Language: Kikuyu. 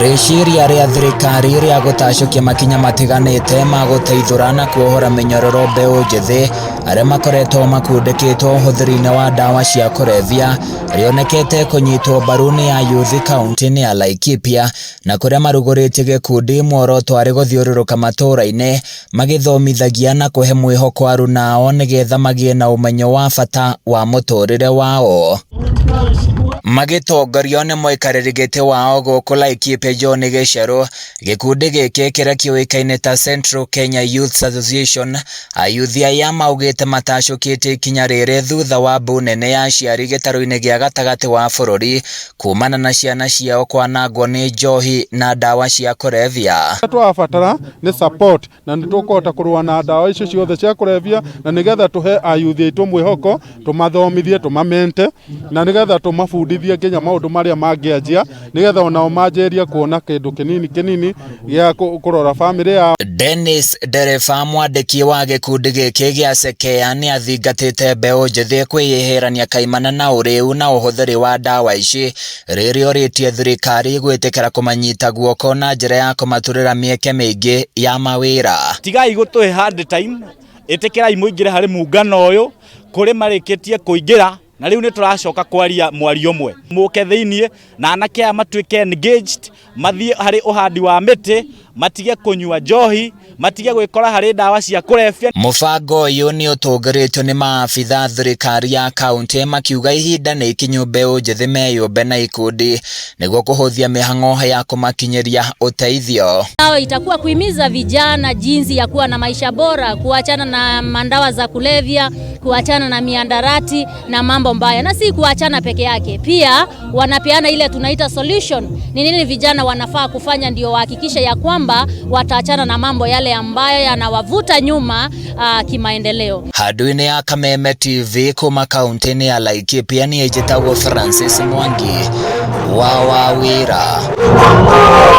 Rĩciria rĩa thirikari rĩa gũtacũkia makinya matiganĩte ma gũteithũra na kuohora mĩnyororo mbeũ njĩthĩ arĩa makoretwo makundĩkĩtwo ũhũthĩri-inĩ wa ndawa cia kũrebia rĩonekete kũnyitwo mbaru nĩ ayuthi kaunti-inĩ ya Laikipia na kũrĩa marugũrĩtie gĩkundi muoroto arĩ gũthiũrũrũka matũũra-inĩ magĩthomithagia na kũhe mwĩhoko aruna ao nĩgetha magĩe na ũmenyo wa bata wa mũtũrĩre wao. Magĩtongorio nĩ mũikarĩri gĩtĩ wao gũkũ Laikipia John Gĩcerũ, gĩkundi gĩkĩ kĩrĩa kĩũĩkaine ta Central Kenya Youths Association, ayuthi aya maugĩte matacũkĩtie ikinya rĩrĩ thutha wa mbu nene ya aciari gĩtarũ-inĩ gĩa gatagatĩ wa bũrũri kumana na ciana ciao kwanangwo nĩ njohi na ndawa cia kũrebia. Tũrabatara nĩ support na nĩ tũkũhota kũrũa na ndawa icio ciothe cia kũrebia na nĩgetha tũhe ayuthi aitũ mwĩhoko, tũmathomithie, tũmamente na nĩgetha tũmabundithie nginya maũndũ marĩa mangĩanjia nĩgetha onao manjĩrĩrie kuona kĩndũ kĩnini kĩnini gĩa kũrora bamĩrĩ yao. Dennis Ndereba mwandĩki wa gĩkundi gĩkĩ gĩa Cekea nĩ athingatĩte mbeũ njĩthĩ kwĩyeherania kaimana na ũrĩu na ũhũthĩri wa ndawa ici rĩrĩa orĩtie thirikari gwĩtĩkĩra kũmanyita guoko na njĩra ya kũmaturĩra mĩeke mĩingĩ ya mawĩra. Tigai gũtũhe hard time, ĩtĩkĩrai mũingĩre harĩ muungano ũyũ kũrĩ marĩkĩtie kũingĩra na rĩu nĩ tũracoka kwaria mwario ũmwe. Mũke thĩiniĩ na anake aya matuĩke engaged, mathiĩ harĩ ũhandi wa mĩtĩ, matige kũnyua njohi, matige gwĩkora harĩ ndawa cia kũrebia. Mũbango ũyũ nĩ ũtongoretio nĩ maabitha thirikari ya kaunti makiuga ihinda nĩ ikinyu mbeũ njĩthĩ meyũmbe na ikundi nĩguo kũhũthia mĩhang'o ya kũmakinyĩria ũteithio. Yao itakuwa kuhimiza vijana jinsi ya kuwa na maisha bora, kuachana na mandawa za kulevya, kuachana na mihadarati na mambo mbaya, na si kuachana peke yake, pia wanapeana ile tunaita solution, ni nini vijana wanafaa kufanya ndio wahakikishe ya kwamba wataachana na mambo yale ambayo yanawavuta nyuma kimaendeleo. Handũ-inĩ ya Kameme TV kuma kaunti-inĩ ya Laikipia niĩ njĩtagwo Francis Mwangi wa Wawĩra.